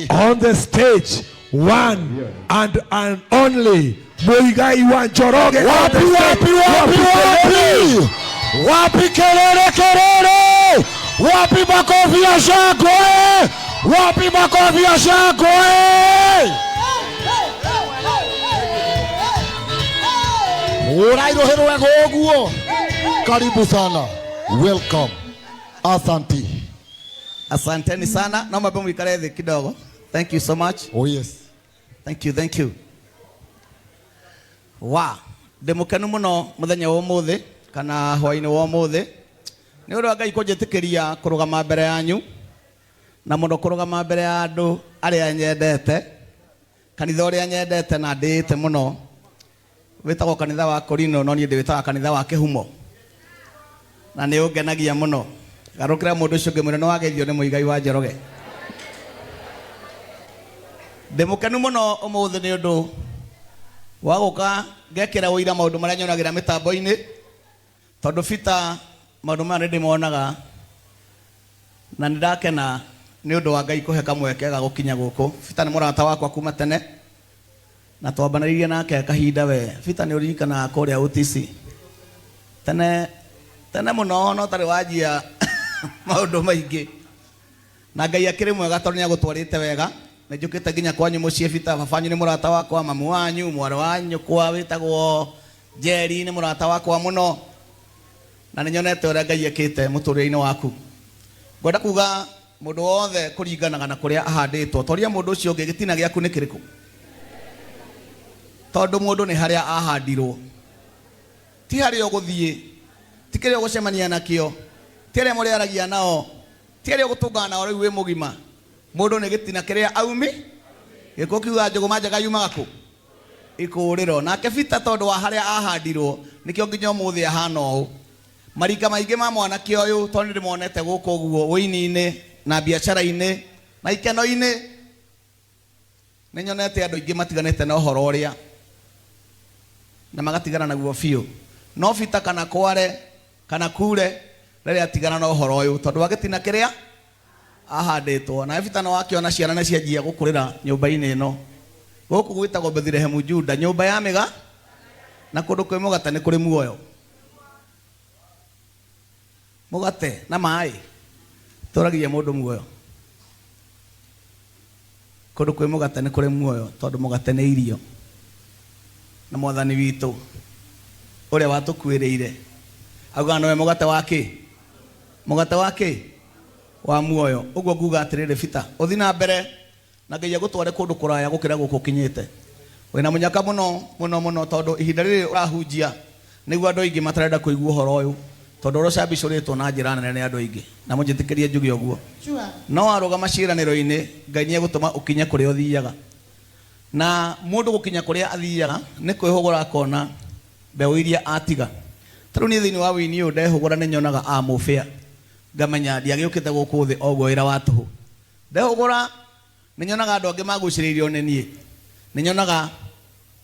On the stage, one and only Muigai wa Njoroge. On Wapi, the stage. wapi, wapi, kelele. wapi? Wapi kelele, kelele? Wapi makofi ya shangwe? Wapi makofi ya shangwe? Ũrairuhĩrwo wega ũguo. Karibu sana. Welcome. Asante. Asanteni sana. Naomba pia mwikale hivi kidogo. Thank you so much. Oh yes. Thank you, thank you. Wa, ndĩ mũkenu mũno mũthenya wa ũmũthĩ kana hwainĩ wa ũmũthĩ nĩ ũndũ wa Ngai kũnjĩtĩkĩria kũrũgama mbere yanyu na mũno kũrũgama mbere ya andũ arĩa nyendete, kanitha ũrĩa nyendete na ndĩĩte mũno wĩtagwo kanitha wa Korino, no niĩ ndĩwĩtaga kanitha wa Kĩhumo, na nĩ ũngenagia mũno. Garũkĩra mũndũ ũcio ũngĩ mwĩre nĩ wageithio nĩ Mũigai wa Njoroge. Ndĩ mũkenu mũno ũmũthĩ nĩ ũndũ wa gũka ngekĩra ũira maũndũ marĩa nyonagĩra mĩtambo-inĩ, tondũ Peter maũndũ maya nĩ ndĩmonaga na nĩ ndakena nĩ ũndũ wa Ngai kũhe kamweke ga gũkinya gũkũ. Peter nĩ mũrata wakwa kuma tene na twambanĩrĩirie nake kahinda we. Peter nĩ ũririkanaga kũrĩa OTC tene tene mũno, no tarĩ wanjia maũndũ maingĩ, na Ngai akĩrĩ mwega tondũ nĩ agũtwarĩte wega. Nĩ njũkĩte nginya kwanyu mũciĩ Peter, baba wanyu nĩ mũrata wakwa, mamu wanyu, mwarĩ wa nyũkwa wĩtagwo Njeri nĩ mũrata wakwa mũno, na nĩ nyonete ũrĩa Ngai ekĩte mũtũrĩre-inĩ waku. Ngwenda kuga mũndũ wothe kũringanaga na kũrĩa ahandĩtwo. Toria mũndũ ũcio ũngĩ gĩtina gĩaku nĩ kĩrĩkũ, tondũ mũndũ nĩ harĩa ahandirwo, ti harĩa ũgũthiĩ, ti kĩrĩa ũgũcemania nakĩo, ti arĩa mũrĩaragia nao, ti arĩa ũgũtũngana nao rĩu wĩ mũgima. Mũndũ nĩ gĩtina kĩrĩa aumi. Gĩkũ kiuga njũgũma njega yumaga kũ? Ikũrĩro. Nake Peter tondũ wa harĩa ahandirwo nĩkĩo nginya ũmũthĩ ahana ũũ. Marika maingĩ ma mwanake ũyũ tondũ nĩndĩmonete gũkũ ũguo ũini-inĩ na biacara-inĩ na ikeno-inĩ, nĩ nyonete andũ aingĩ matiganĩte na ũhoro ũrĩa na magatigana naguo biũ. No Peter kana kware kana kure rĩrĩa atigana na ũhoro ũyũ tondũ wa gĩtina kĩrĩa ahandĩtwo. Na Peter no akĩona ciana nĩ cianjia gũkũrĩra nyũmba-inĩ ĩno. Gũkũ gwĩtagwo Bethilehemu Juda, nyũmba ya mĩga na kũndũ kwĩ mũgate nĩ kũrĩ muoyo. Mũgate na maĩ tũragia mũndũ muoyo. Kũndũ kwĩ mũgate nĩ kũrĩ muoyo tondũ mũgate nĩ irio. Na mwathani witũ ũrĩa watũkuĩrĩire augaga nĩwe mũgate wa kĩ? Mũgate wa kĩ? Wa muoyo. Ũguo nguga atĩrĩrĩ Peter, ũthi na mbere na Ngai agũtware kũndũ kũraya gũkĩra gũkũ ũkinyĩte. Wĩna mũnyaka mũno mũno mũno tondũ ihinda rĩrĩ ũrahunjia nĩguo andũ aingĩ matarenda kũigua ũhoro ũyũ, tondũ ũrĩa ũcambicũrĩtwo na njĩra nene nĩ andũ aingĩ, na mũnjĩtĩkĩrie njuge ũguo. No warũgama ciĩranĩro-inĩ, Ngai nĩ egũtũma ũkinye kũrĩa ũthiaga. Na mũndũ gũkinya kũrĩa athiaga nĩ kwĩhũgũra akona mbeũ iria atiga. Ta rĩu niĩ thĩinĩ wa wĩini ũyũ ndehũgũra nĩ nyonaga amũbĩa, ngamenya ndiagĩũkĩte gũkũ thĩ o ũguo wĩra wa tũhũ. Ndehũgũra nĩ nyonaga andũ angĩ magucĩrĩirio nĩ niĩ. Nĩ nyonaga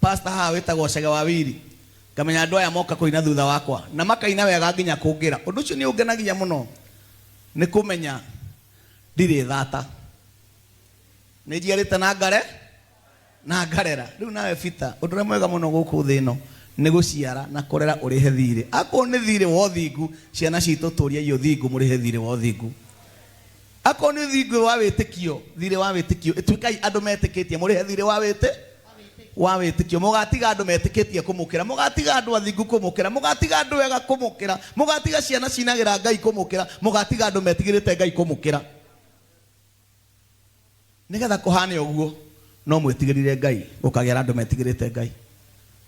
pastor haha wĩtagwo Chege wa Wiri, ngamenya andũ aya moka kũina thutha wakwa na makaina wega nginya kũngĩra. Ũndũ ũcio nĩ ũngenagia mũno nĩ kũmenya ndirĩ thata. Nĩ njiarĩte na ngare na ngarera. Rĩu nawe Peter, ũndũ ũrĩa mwega mũno gũkũ thĩ ĩno nĩ gũciara na kũrera ũrĩhe thirĩ. Akorwo nĩ thirĩ wa ũthingu, ciana citũ tũriai ũthingu mũrĩhe thirĩ wa ũthingu. Akorwo nĩ ũthingu wa wĩtĩkio, thirĩ wa wĩtĩkio, ĩtuĩkai andũ metĩkĩtie mũrĩhe thirĩ wa wĩtĩ wa wĩtĩkio. Mũgatiga andũ metĩkĩtie kũmũkĩra, mũgatiga andũ athingu kũmũkĩra, mũgatiga andũ ega kũmũkĩra, mũgatiga ciana cinagĩra Ngai kũmũkĩra, mũgatiga andũ metigĩrĩte Ngai kũmũkĩra. Nĩgetha kũhane ũguo no mwĩtigĩrire Ngai, gũkagĩa na andũ metigĩrĩte Ngai.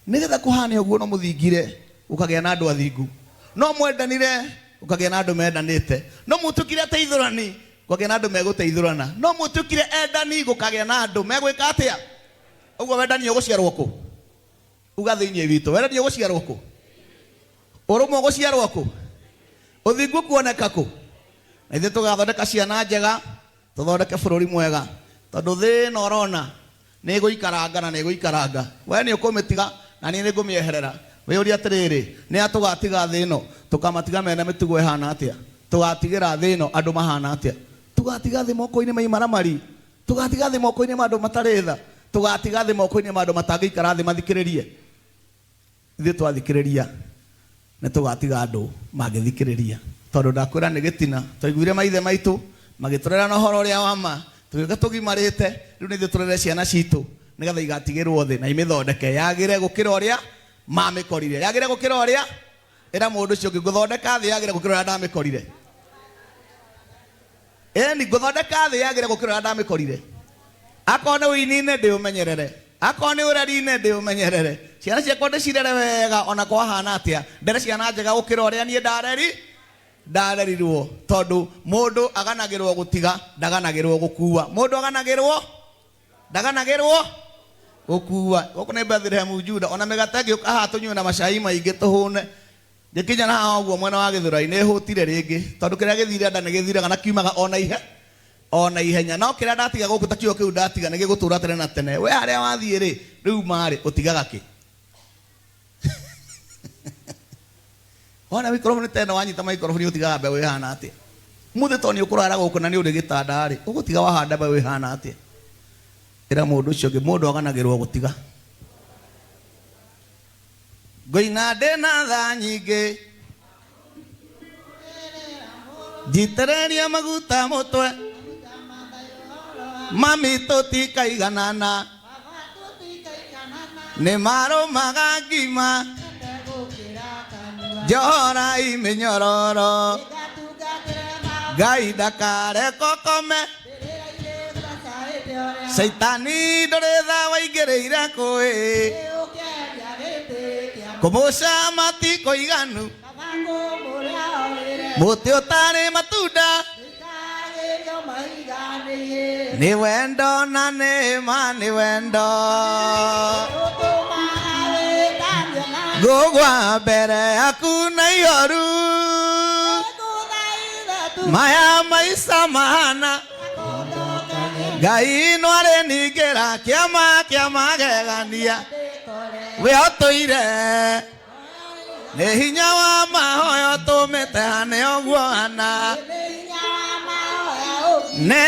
Nĩgetha kũhane ũguo no mũthingire, gũkagĩa na andũ athingu. No mwendanire, gũkagĩa na andũ mendanĩte. No mũtuĩkire ateithũrani, gũkagĩa na andũ megũteithũrana. No mũtuĩkire endani, gũkagĩa na andũ megwĩka atĩa? Ũguo wendani ũgũciarwo kũ? Uga thĩinĩ witũ. Wendani ũgũciarwo kũ? Ũrũmwe ũgũciarwo kũ? Ũthingu kuoneka kũ? Na ithuĩ tũgathondeka ciana njega, tũthondeke bũrũri mwega, tondũ thĩ ĩno ũrona nĩ ĩgũikaranga na nĩ ĩgũikaranga. We nĩ ũkũmĩtiga na niĩ nĩ ngũmĩeherera. Wĩyũrie atĩrĩrĩ, nĩ a tũgatiga thĩ ĩno? Tũkamatiga mena mĩtugo ĩhana atĩa? Tũgatigĩra thĩ ĩno andũ mahana atĩa? Tũgatiga thĩ moko-inĩ ma imaramari? Tũgatiga thĩ moko-inĩ ma andũ matarĩ tha. Tũgatiga thĩ moko-inĩ ma andũ matangĩikara thĩ mathikĩrĩrie. Ithuĩ twathikĩrĩria nĩ tũgatiga andũ mangĩthikĩrĩria. Tondũ ndakwĩra nĩ gĩtina. Twaiguire maithe maitũ magĩtũrera na ũhoro ũrĩa wa ma, tũgĩũka tũgimarĩte, rĩu nĩ ithuĩ tũrere ciana citũ nĩgetha igatigĩrwo thĩ na imĩthondeke yagĩre gũkĩra ũrĩa mamĩkorire. Yagĩre gũkĩra ũrĩa? Ĩra mũndũ ũcio ũngĩ, ngũthondeka thĩ yagĩre gũkĩra ũrĩa ndamĩkorire. Ĩni, ngũthondeka thĩ yagĩre gũkĩra ũrĩa ndamĩkorire. Akorwo nĩ ũini-inĩ ndĩũmenyerere, akorwo nĩ ũreri-inĩ ndĩũmenyerere. Ciana ciakwa ndĩcirere wega ona kwahana atĩa, ndere ciana njega gũkĩra ũrĩa niĩ ndareri ndarerirwo. Tondũ mũndũ aganagĩrwo gũtiga, ndaganagĩrwo gũkua. Mũndũ aganagĩrwo, ndaganagĩrwo gũkua. Gũkũ nĩ Bethlehem Juda, ona mĩgate ĩngĩũka haha tũnyue na macai maingĩ tũhũne. Ngĩkinya na haha ũguo mwena wa Gĩthũrai nĩ hũtire rĩngĩ, tondũ kĩrĩa gĩthire nda nĩ gĩthiraga na kiumaga o na ihe o na ihenya. No kĩrĩa ndatiga gũkũ ta kiugo kĩu ndatiga nĩ gĩgũtũra tene na tene. We harĩa wathiĩ rĩ, rĩu marĩ ũtigaga kĩ? Wona maikoroboni ta ĩno wanyita maikoroboni ũtigaga mbeũ ĩhana atĩa? Mũthĩ to nĩ ũkũrara gũkũ na nĩ ũrĩ gĩtanda rĩ, ũgũtiga wahanda mbeũ ĩhana atĩa? Ĩra mũndũ ũcio ũngĩ, mũndũ aganagĩrwo gũtiga. Ngũina ndĩ na tha nyingĩ, njitĩrĩrie maguta mũtwe, mami tũtikaiganana, nĩ marũmaga ngima, njohorai mĩnyororo, Ngai ndakareke ũkome, Caitani ndũrĩ tha waingĩrĩire kũĩ, kũmũcama ti kũiganu, mũtĩ ũtarĩ matunda nĩ wendo na nĩ ma nĩ wendo, ngũgwa mbere yaku na ihoru, maya maica mahana Ngai no arĩ ningĩra kĩama kĩa magegania, we ũtũire nĩ hinya wa mahoya ũtũmĩte hane ũguo hana, nĩ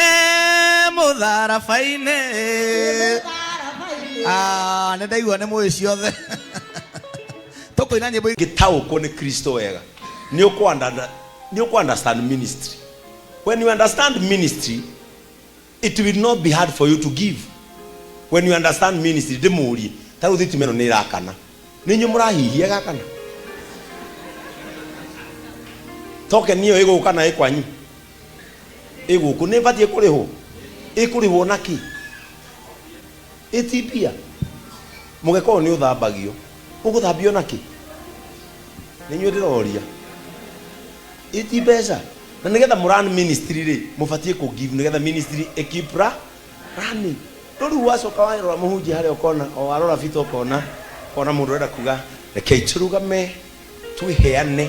mũtharaba-inĩ. Ah, nĩ ndaigua nĩ mũĩ ciothe. Tũkũina nyĩmbo Ngĩtaũkwo nĩ Kristo wega, nĩ ũkũ understand ministry. When you understand ministry, it will not be hard for you to give. When you understand ministry, ndĩmũrie, ta rĩu thitima ĩno nĩ ĩrakana, nĩ inyuĩ mũrahihia ĩgakana? Token ĩyo ĩgũka na ĩkwanyu ĩgũkũ nĩ ĩbatiĩ kũrĩhwo? Ĩkũrĩhwo na kĩ? Ĩti mbia. Mũgeka ũyũ nĩ ũthambagio, ũgũthambio na kĩ? Nĩ inyuĩ ndĩroria. Ĩti mbeca. Na nĩgetha mũ run ministry rĩ, mũbatiĩ kũ give nĩgetha ministry ĩ keep running. No rĩu wacoka warora mũhunjia harĩa ũkona, o warora Peter ũkona, ũkona mũndũ ũrenda kuga rekei tũrũgame twĩheane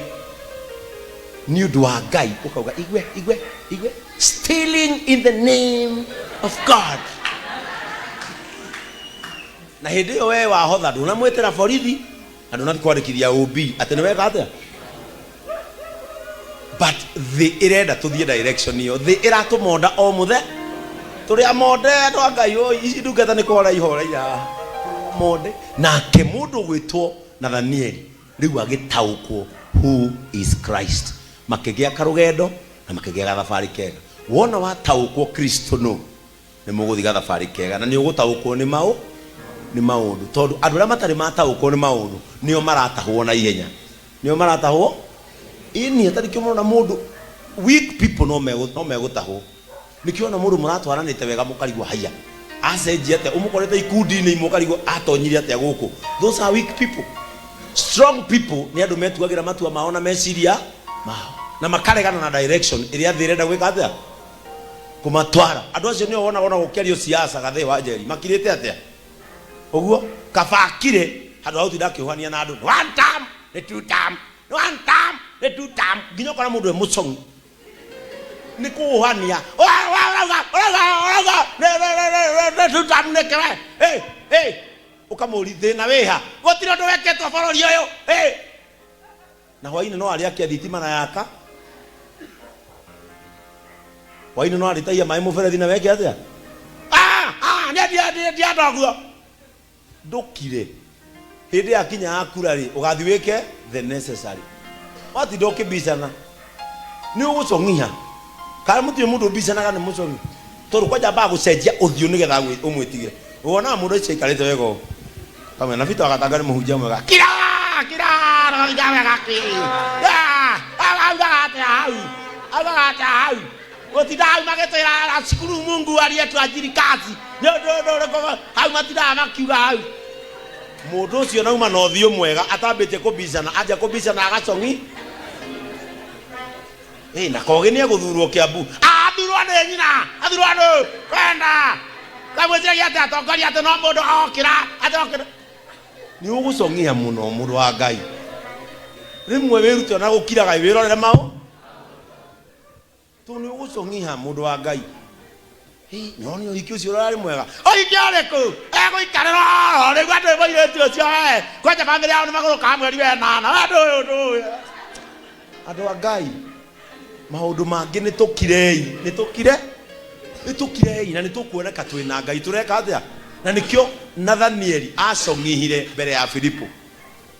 nĩ ũndũ wa Ngai, ũkauga igwe igwe igwe, stealing in the name of God. Na hĩndĩ ĩyo we wahotha ndũnamwĩtĩra borithi na ndũnathiĩ kwandĩkithia OB atĩ nĩ weka atĩa. But thĩ ĩrenda tũthiĩ direction ĩyo, thĩ ĩratũmonda o mũthe, tũrĩ amonde andũ a Ngai, oi ici ndungata nĩ kũhora ihoreire haha, monde. Nake mũndũ ũgwĩtwo Nathanieli rĩu agĩtaũkwo who is Christ, makĩgĩa karũgendo na makĩgĩa gathabarĩ kega. Wona wataũkwo Kristo nũ, nĩ mũgũthiĩ gathabarĩ kega na nĩ ũgũtaũkwo nĩ maũ nĩ maũndũ, tondũ andũ arĩa matarĩ mataũkwo nĩ maũndũ nĩo maratahwo na ihenya, nĩo maratahwo ĩni. Hatarĩ kĩo mũrona mũndũ weak people no megũtahwo. Nĩkĩo ona mũndũ mũratwaranĩte wega mũkarigwo haiya acenjia atĩa, ũmũkorete ikundi-inĩ imwe ũkarigwo atonyire atĩa gũkũ. Those are weak people. Strong people nĩ andũ metuagĩra matua mao na meciria mao na makaregana na direction ĩrĩa thĩ ĩrenda gwĩka atĩa, kũmatwara. Andũ acio nĩo wonaga ona gũkĩario siasa gathĩ wa Njeri makirĩte atĩa ũguo, kaba akire handũ ha gũtinda akĩũhania na andũ one term nĩ two term, one term nĩ two term, nginya ũkona mũndũ e mũcong'u nĩ kũũhania ũrauga ũrauga ũrauga nĩ two term nĩkĩ we ĩ ũkamũri thĩna wĩha, gũtirĩ ũndũ wekĩtwo bũrũri ũyũ ĩ. Na hwainĩ no arĩakia thitima na yaka, hwainĩ no arĩtahia maĩ mũberethi na weke atĩa. Niĩ ndienda ũguo. Ndũkire. Hĩndĩ yakinya ya kura rĩ, ũgathiĩ wĩke the necessary. Watinda ũkĩbicana nĩ ũgũcong'iha. Kana mũtirĩ mũndũ ũbicanaga nĩ mũcong'i. Tondũ kwanja ambaga gũcenjia ũthiũ nĩgetha ũmwĩtigĩre. Wonaga mũndũ ũcio aikarĩte wega ũũ. Kamwe na Peter wagatanga nĩ mũhunjia mwega. Kira! Kira! Ndũgathiĩ wega ki. Ah! Augaga atĩa hau? Augaga atĩa hau? Gũtinda hau magĩtwĩra cukuru Mungu aliyetuajiri kazi. Nĩ ũndũ ũndũ ũrĩkũ hau matindaga makiuga hau. Mũndũ ũcio nauma na ũthiũ mwega atambĩtie kũbicana, anjia kũbicana agacong'i. Ĩ na Kogi nĩ egũthurwo Kiambu. Athurwo nĩ nyina, athurwo nũ? Kwenda. Kamwĩciragia atĩ atongoria atĩ no mũndũ okĩra, atĩ okĩra. Nĩ ũgũcong'ia mũno mũndũ wa Ngai. Rĩmwe wĩrute ona gũkiraga wĩrorere maũ. Tondũ nĩ ũgũcong'iha mũndũ wa Ngai. Nĩ ũhiki ũcio ũrarĩ mwega. Ũhiki ũrĩkũ? Egũikarĩra oro rĩu andũ mũirĩtu ũcio we. Kwanja bamĩrĩ yao nĩ magũrũkaga mweri wa ĩnana. We ndũĩ ũndũ ũyũ. Andũ a Ngai, maũndũ mangĩ nĩ tũkirei, nĩ tũkire, nĩ tũkirei na nĩ tũkuoneka twĩna Ngai tũreka atĩa? Na nĩkĩo Nathanieli acong'ihire mbere ya Filipo.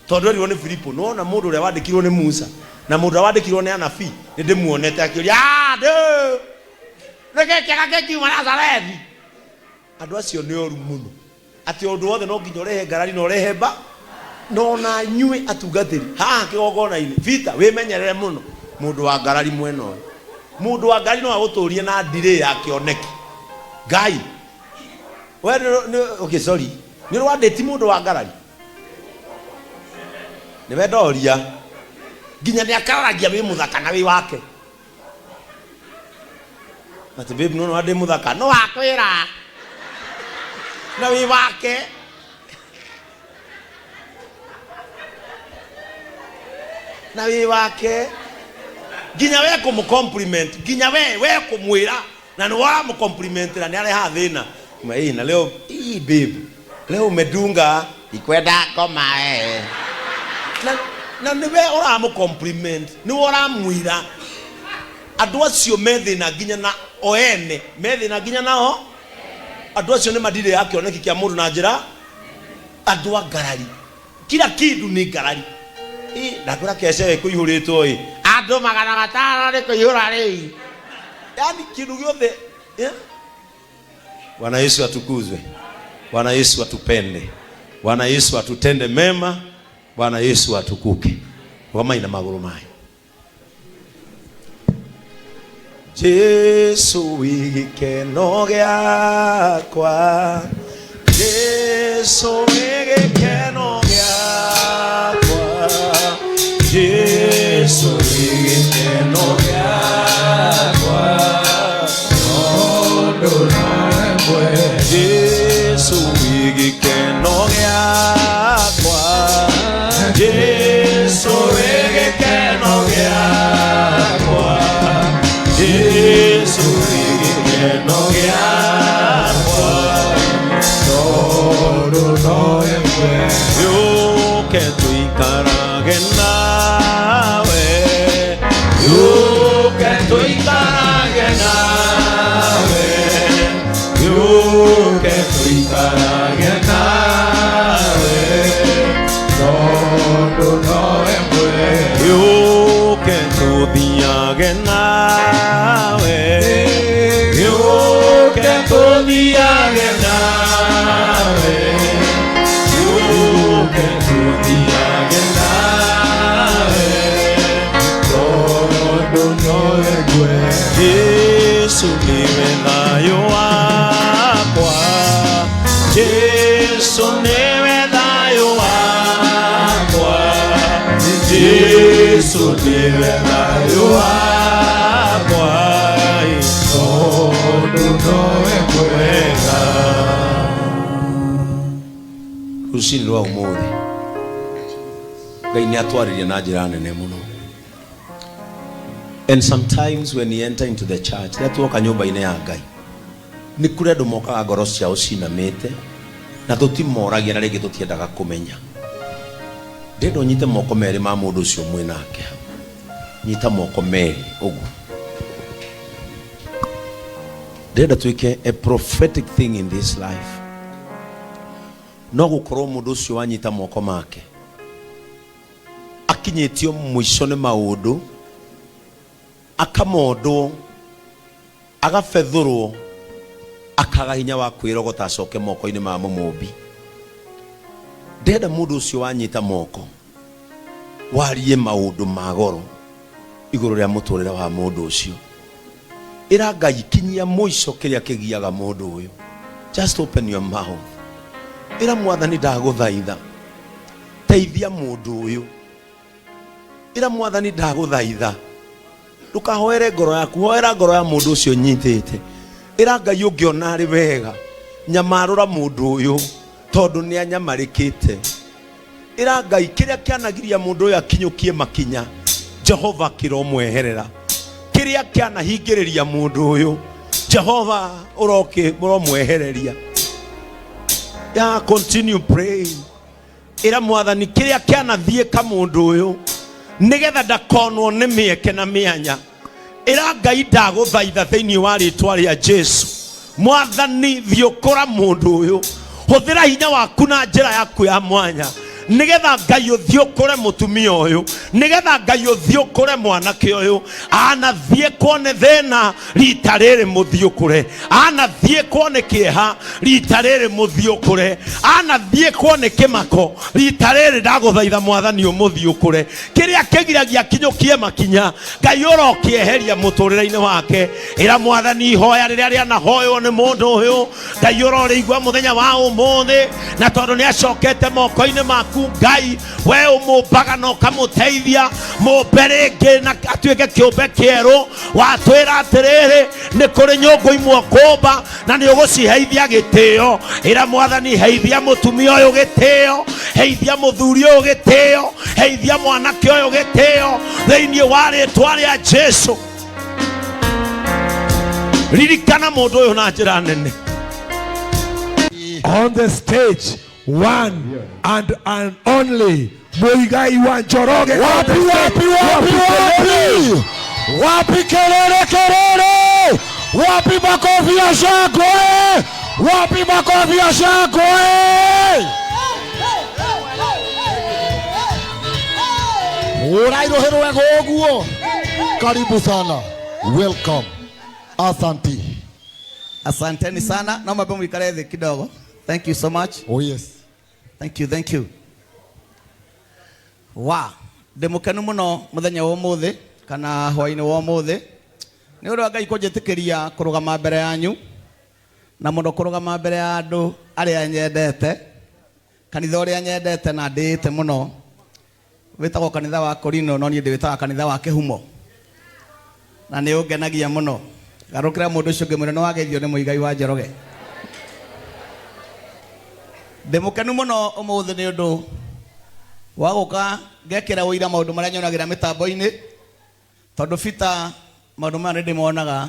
Tondũ erirwo nĩ Filipo, nĩ wona mũndũ ũrĩa wandĩkirwo nĩ Musa na mũndũ ũrĩa wandĩkirwo nĩ anabii, nĩ ndĩmuonete. Akĩũria, "Ah, ndũ, nĩ kĩĩ kĩega kĩngiuma Nazarethi?" Andũ acio nĩ oru mũno. Atĩ ũndũ wothe no nginya ũrehe ngarari na ũrehe mba. Na ona inyuĩ atungatĩri haha kĩgongona-inĩ, Peter, wĩmenyerere mũno mũndũ wa ngarari mwena ũyũ. Mũndũ wa ngarari no agũtũrie na ndirĩ ya kĩoneki. Ngai, we nĩ, okay, sorry. Nĩ ũrĩ wandĩti mũndũ wa ngarari? Nĩwe ndoria. Nginya nĩ akararagia wĩ mũthaka na wĩ wake. Atĩ babe no ndĩ mũthaka. No akwĩra. Na wĩ wake. Na wĩ wake. Nginya we kũmũ compliment, nginya we kũmwĩra na nĩ waramũ compliment na nĩ arehaga thĩna. Ma ĩ na leo ii babe, leo umedunga ikwenda ngoma eh. Na nĩwe ũramũ compliment, nĩwe ũramwĩra. Andũ acio me thĩna nginya na o ene, me thĩna nginya nao. Andũ acio nĩ madirĩ ya kĩoneki kĩa mũndũ na njĩra andũ a ngarari. Kila kindu nĩ ngarari. Ĩ, ndakwĩra kecewe kũihũrĩtwo ĩ. Andũ 500 nĩ kũihũra rĩu. Yaani kĩndũ gĩothe. Bwana Yesu atukuzwe. Bwana Yesu atupende. Bwana Yesu atutende mema. Bwana Yesu atukuke. Rũgamai na magũrũ manyu. Jesu wĩ gĩkeno gĩakwa. Jesu wĩ gĩkeno gĩakwa. Jesu wĩ gĩkeno gĩakwa. Jesu wĩ gĩkeno gĩakwa. Jesu wĩ gĩkeno gĩakwa. Jesu wĩ gĩkeno gĩakwa. Tondũ nowe mwega. Yũke tũikarage nawe. Yũke tũikarage nawe. Yũke tũikarage nawe. Tondũ nowe mwega. Yũke tũthiage nawe. Yũke tũthiage nawe. Yũke tũthiage nawe. Tondũ nowe mwega. Jesu nĩwe thayũ wakwa. Jesu nĩwe thayũ wakwa. Jesu nĩwe thayũ wakwa. Tondũ nowe mwega. Rũcinĩ rwa ũmũthĩ Ngai nĩ atwarĩria na njĩra nene mũno. And sometimes when you enter into the church, rĩrĩa tuoka nyũmba-inĩ ya Ngai, nĩ kũrĩ andũ mokaga ngoro ciao cinamĩte na tũtimoragia na rĩngĩ tũtiendaga kũmenya. Ndĩrenda ũnyite moko merĩ ma mũndũ ũcio mwĩ nake hau. Nyita moko merĩ ũguo. Ndĩrenda twĩke a prophetic thing in this life. No gũkorwo mũndũ ũcio wanyita moko make akinyĩtio mũico nĩ maũndũ, akamondwo, agabethũrwo, akaga hinya wa kwĩrogota acoke moko-inĩ ma mũmũmbi. Ndĩrenda mũndũ ũcio wanyita moko warie maũndũ ma goro igũrũ rĩa mũtũrĩre wa mũndũ ũcio. Ĩra Ngai, kinyia mũico kĩrĩa kĩgiaga mũndũ ũyũ. Just open your mouth. Ĩra Mwathani, ndagũthaitha teithia mũndũ ũyũ. Ĩra Mwathani, ndagũthaitha. Ndũkahoere ngoro yaku, hoera ngoro ya mũndũ ũcio nyitĩte. Ĩra Ngai, ũngĩona arĩ wega nyamarũra mũndũ ũyũ tondũ nĩ anyamarĩkĩte. Ĩra Ngai, kĩrĩa kĩanagiria mũndũ ũyũ akinyũkie makinya, Jehova kĩromweherera. Kĩrĩa kĩanahingĩrĩria mũndũ ũyũ, Jehova ũromwehereria. Yeah, continue praying. Ĩra Mwathani, kĩrĩa kĩanathiĩka mũndũ ũyũ nĩgetha ndakonwo nĩ mĩeke na mĩanya. Ĩra Ngai, ndagũthaitha thĩinĩ wa rĩtwa rĩa Jesu, Mwathani thiũkũra mũndũ ũyũ, hũthĩra hinya waku na njĩra yaku ya mwanya nĩgetha Ngai ũthiũkũre mũtumia ũyũ, nĩgetha Ngai ũthiũkũre mwanake ũyũ. Anathiĩkwo nĩ thĩna rita rĩrĩ, mũthiũkũre. Anathiĩkwo nĩ kĩeha rita rĩrĩ, mũthiũkũre. Anathiĩkwo nĩ kĩmako rita rĩrĩ, ndagũthaitha Mwathani ũmũthiũkũre. Kĩrĩa kĩgiragia kinyũkie makinya, Ngai ũrokĩeheria mũtũrĩre-inĩ wake. Ĩra Mwathani, ihoya rĩrĩa rĩanahoywo nĩ mũndũ ũyũ, Ngai ũrorĩigua mũthenya wa ũmũthĩ, na tondũ nĩ acokete moko-inĩ maku, Ngai we ũmũmbaga na ũkamũteithia, mũmbe rĩngĩ na atuĩke kĩũmbe kĩerũ. Watwĩra atĩrĩrĩ, nĩ kũrĩ nyũngũ imwe ũkũmba na nĩ ũgũciheithia gĩtĩo. Ĩra Mwathani, heithia mũtumia ũyũ gĩtĩo, heithia mũthuri ũyũ gĩtĩo, heithia mwanake ũyũ gĩtĩo thĩinĩ wa rĩtwa rĩa Jesu. Ririkana mũndũ ũyũ na njĩra nene. On the stage, one and only Muigai wa Njoroge. On Wapi, the stage. wapi, wapi, kelele? wapi? Wapi kelele, kelele? Wapi makofi ya shangwe? Wapi makofi ya shangwe? Ũrairũhĩ rwega ũguo. Karibu sana. Welcome. Asante. Asanteni sana, naomba pia mwikale thĩ kidogo. Thank you so much. Oh yes. Thank you, thank you. Wa, ndĩ mũkenu mũno mũthenya wa ũmũthĩ kana hwainĩ wa ũmũthĩ nĩ ũndũ wa Ngai kũnjĩtĩkĩria kũrũgama mbere yanyu, na mũno kũrũgama mbere ya andũ arĩa nyendete, kanitha ũrĩa nyendete na ndĩĩte mũno wĩtagwo kanitha wa Korino, no niĩ ndĩwĩtaga kanitha wa Kĩhumo, na nĩ ũngenagia mũno. Garũkĩra mũndũ ũcio ũngĩ mwĩre nĩ wageithio nĩ Mũigai wa Njoroge. Ndĩ mũkenu mũno ũmũthĩ nĩ ũndũ wa gũka ngekĩra ũira maũndũ marĩa nyonagĩra mĩtambo-inĩ, tondũ Peter maũndũ maya nĩ ndĩmonaga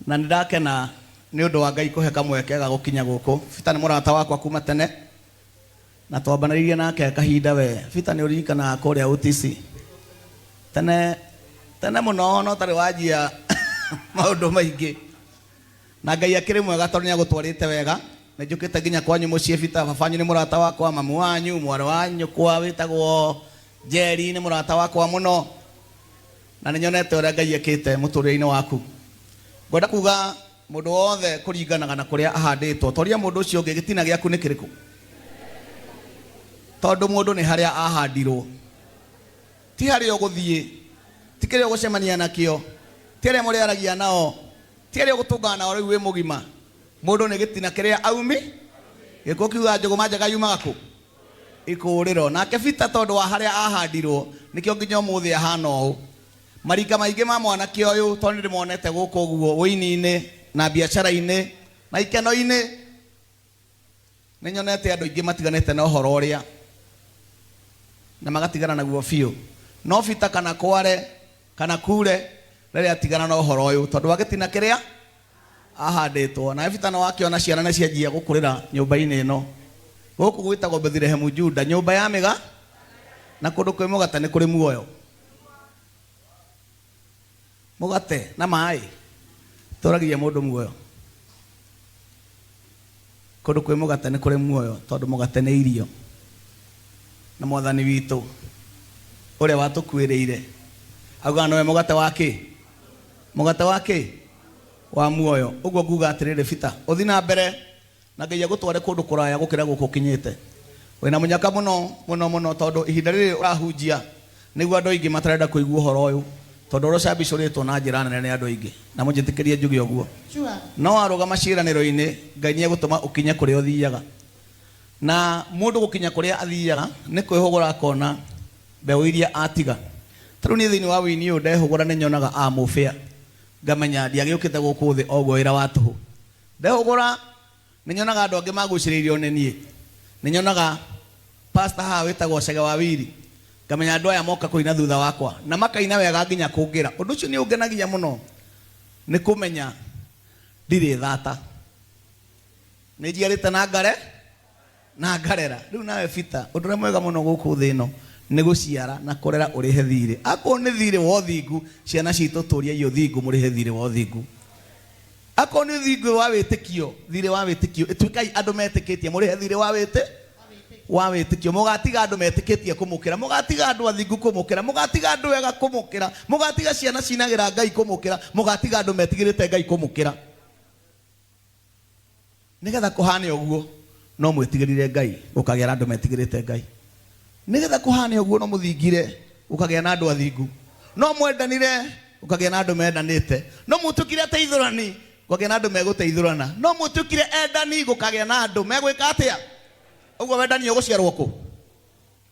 na nĩ ndakena nĩ ũndũ wa Ngai kũhe kamweke ga gũkinya gũkũ. Peter nĩ mũrata wakwa kuma tene na twambanĩrĩirie nake kahinda. We Peter, nĩ ũririkanaga kũrĩa OTC tene tene mũno, no tarĩ wanjia maũndũ maingĩ, na Ngai akĩrĩ mwega tondũ nĩ agũtwarĩte wega. Nĩ njũkĩte nginya kwanyu mũciĩ. Peter, baba wanyu nĩ mũrata wakwa, mamu wanyu, mwarĩ wa nyũkwa wĩtagwo Njeri nĩ mũrata wakwa mũno, na nĩ nyonete ũrĩa Ngai ekĩte mũtũrĩre-inĩ waku. Ngwenda kuga mũndũ wothe kũringanaga na kũrĩa ahandĩtwo. Toria mũndũ ũcio ũngĩ, gĩtina gĩaku nĩ kĩrĩkũ? Tondũ mũndũ nĩ harĩa ahandirwo, ti harĩa ũgũthiĩ, ti kĩrĩa ũgũcemania nakĩo, ti arĩa mũrĩaragia nao, ti arĩa ũgũtũngana nao rĩu wĩ mũgima. Mũndũ nĩ gĩtina kĩrĩa aumi. Gĩkũ kiuga njũgũma njega yumaga kũ ikũrĩro. Nake Peter, tondũ wa harĩa ahandirwo, nĩkĩo nginya ũmũthĩ ahana ũũ. Marika maingĩ ma mwanake ũyũ, tondũ nĩ ndĩmonete gũkũ ũguo ũini-inĩ na biacara-inĩ na ikeno-inĩ, nĩ nyonete andũ aingĩ matiganĩte na ũhoro ũrĩa na magatigana naguo biũ, no Peter kana kware kana kure rĩrĩa atigana na ũhoro ũyũ tondũ wa gĩtina kĩrĩa ahandĩtwo. Nawe Peter, nĩ wakĩona ciana nĩ cianjia gũkũrĩra nyũmba-inĩ ĩno. Gũkũ gwĩtagwo Bethilehemu Juda, nyũmba ya mĩga, na kũndũ kwĩ mũgate nĩ kũrĩ muoyo. Mũgate na maĩ. Tũragiria mũndũ muoyo. Kũndũ kwĩ mũgate nĩ kũrĩ muoyo tondũ mũgate nĩ irio. Na mwathani witũ ũrĩa watũkuĩrĩire augaga nĩwe mũgate wa kĩ? Mũgate wa kĩ? Wa muoyo. Ũguo nguga atĩrĩrĩ Peter, ũthi na mbere na Ngai agũtware kũndũ kũraya gũkĩra gũkũ ũkinyĩte. Wĩna mũnyaka mũno mũno mũno tondũ ihinda rĩrĩ ũrahunjia nĩguo andũ aingĩ matarenda kũigua ũhoro ũyũ tondũ ũrĩa ũcabicũrĩtwo na njĩra nene nĩ andũ aingĩ na mũnjĩtĩkĩrie njuge ũguo. Sure. No warũgama ciĩranĩro-inĩ Ngai nĩ egũtũma ũkinye kũrĩa ũthiaga. Na mũndũ gũkinya kũrĩa athiaga nĩ kwĩhũgũra akona mbeũ iria atiga. Ta rĩu niĩ thĩinĩ wa wĩini ũyũ ndehũgũra nĩ nyonaga amũbĩa ngamenya ndiagĩũkĩte gũkũ thĩ o ũguo wĩra wa tũhũ. Ndehũgũra nĩ nyonaga andũ angĩ magucĩrĩirio nĩ niĩ. Nĩ nyonaga pastor haha wĩtagwo Chege wa Wiri ngamenya andũ aya moka kũina thutha wakwa na makaina wega nginya kũngĩra. Ũndũ ũcio nĩ ũngenagia mũno nĩ kũmenya ndirĩ thata. Nĩ njiarĩte na ngare na ngarera. Rĩu nawe Peter, ũndũ ũrĩa mwega mũno gũkũ thĩ ĩno nĩ gũciara na kũrera ũrĩhe thirĩ. Akorwo nĩ thirĩ wa ũthingu, ciana citũ tũriai ũthingu mũrĩhe thirĩ wa ũthingu. Akorwo nĩ ũthingu wa wĩtĩkio, thirĩ wa wĩtĩkio, ĩtuĩkai andũ metĩkĩtie mũrĩhe thirĩ wa wĩtĩ wa wĩtĩkio. Mũgatiga andũ metĩkĩtie kũmũkĩra, mũgatiga andũ athingu kũmũkĩra, mũgatiga andũ ega kũmũkĩra, mũgatiga ciana cinagĩra Ngai kũmũkĩra, mũgatiga andũ metigĩrĩte Ngai kũmũkĩra. Nĩgetha kũhane ũguo no mwĩtigĩrire Ngai, gũkagĩa na andũ metigĩrĩte Ngai. Nĩgetha kũhane ũguo no mũthingire, gũkagĩa na andũ athingu. No mwendanire, gũkagĩa na andũ mendanĩte. No mũtuĩkire ateithũrani, gũkagĩa na andũ megũteithũrana. No mũtuĩkire endani, gũkagĩa na andũ megwĩka atĩa? Ũguo wendani ũgũciarwo kũ?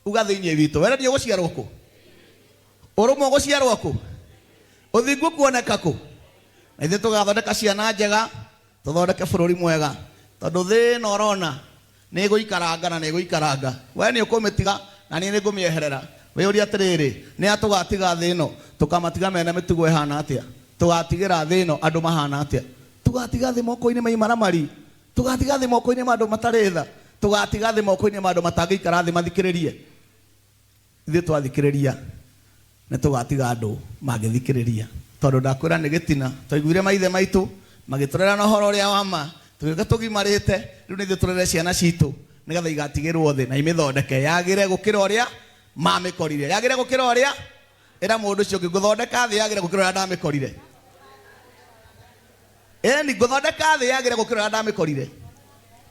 Uga thĩinĩ witũ, wendani ũgũciarwo kũ? Ũrũmwe ũgũciarwo kũ? Ũthingu kuoneka kũ? Na ithuĩ tũgathondeka ciana njega, tũthondeke bũrũri mwega. Tondũ thĩ ĩno ũrona nĩ ĩgũikaranga na nĩ ĩgũikaranga. We nĩ ũkũmĩtiga na niĩ nĩ ngũmĩeherera. Wĩyũrie atĩrĩrĩ, nĩ a tũgatiga thĩ ĩno? Tũkamatiga mena mĩtugo ĩhana atĩa? Tũgatigĩra thĩ ĩno andũ mahana atĩa? Tũgatiga thĩ moko-inĩ ma imaramari? Tũgatiga thĩ moko-inĩ ma andũ matarĩ tha? Tũgatiga thĩ moko-inĩ ma andũ matangĩikara thĩ mathikĩrĩrie? Ithuĩ twathikĩrĩria nĩ tũgatiga andũ mangĩthikĩrĩria. Tondũ ndakwĩra nĩ gĩtina, twaiguire maithe maitũ magĩtũrera na ũhoro ũrĩa wa ma, tũgĩũka tũgimarĩte, rĩu nĩ ithuĩ tũrere ciana citũ nĩgetha igatigĩrwo thĩ na imĩthondeke yagĩre gũkĩra ũrĩa mamĩkorire. Yagĩre gũkĩra ũrĩa ĩra mũndũ ũcio ũngĩ ngũthondeka thĩ yagĩre gũkĩra ũrĩa ndamĩkorire. Ĩni ngũthondeka thĩ yagĩre gũkĩra ũrĩa ndamĩkorire.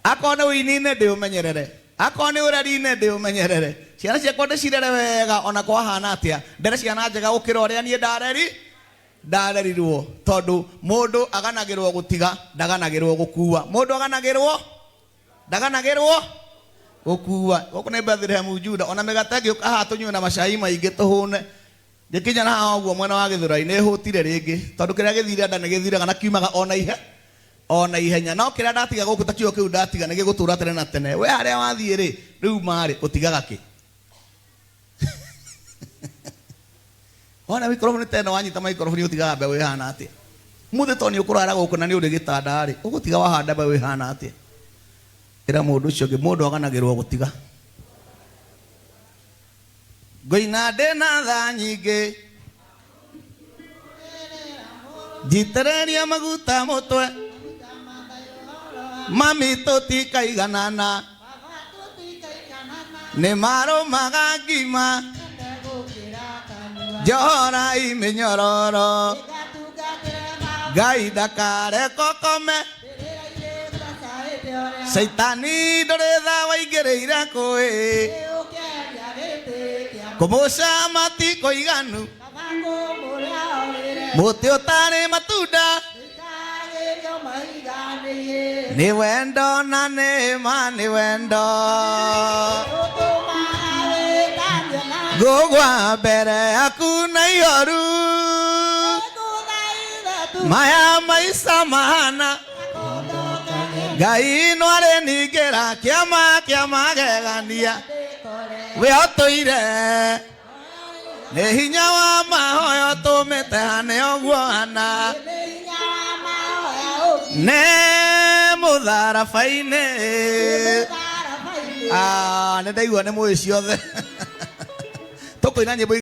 Akorwo nĩ ũini-inĩ ndĩũmenyerere, akorwo nĩ ũreri-inĩ ndĩũmenyerere. Ciana ciakwa ndĩcirere wega ona kwahana atĩa, ndere ciana njega gũkĩra ũrĩa niĩ ndarerirwo. Tondũ mũndũ aganagĩrwo gũtiga, ndaganagĩrwo gũkua. Mũndũ aganagĩrwo, ndaganagĩrwo gũkua. Gũkũ nĩ Bethlehem Juda, ona mĩgate ĩngĩũka haha tũnyue na macai maingĩ tũhũne. Ngĩkinya na haha ũguo mwena wa Gĩthũrai nĩ hũtire rĩngĩ, tondũ kĩrĩa gĩthire nda nĩ gĩthiraga na kiumaga ona ihenya. No kĩrĩa ndatiga gũkũ ta kiugo kĩu ndatiga nĩ gĩgũtũra tene na tene. We harĩa wathiĩ rĩ, rĩu marĩ ũtigaga kĩ? Wona microphone ta ĩno wanyita microphone ũtigaga mbeũ ĩhana atĩa? Mũthĩ to nĩ ũkũrara gũkũ na nĩ ũrĩ gĩtanda rĩ, ũgũtiga wahanda mbeũ ĩhana atĩa? Ĩra mũndũ ũcio ũngĩ, mũndũ aganagĩrwo gũtiga. Ngũina ndĩna tha nyingĩ, njitĩrĩria maguta mũtwe, mami tũtikaiganana, nĩ marũmaga ngima, njohorai mĩnyororo, Ngai ndakareke ũkome, Caitani ndũrĩ tha waingĩrĩire kũĩ, kũmũcama ti kũiganu, mũtĩ ũtarĩ matunda nĩ wendo na nĩ ma nĩ wendo. Ngũgwa mbere yaku na ihoru, maya maica mahana, Ngai no arĩ ningĩra kĩama kĩa magegania, we ũtũire nĩ hinya wa mahoya tũmĩte hane ũguo hana, nĩ mũtharaba-inĩ. Nĩ ndaigua nĩ mũĩ ciothe. Tũkũina nyĩmbo.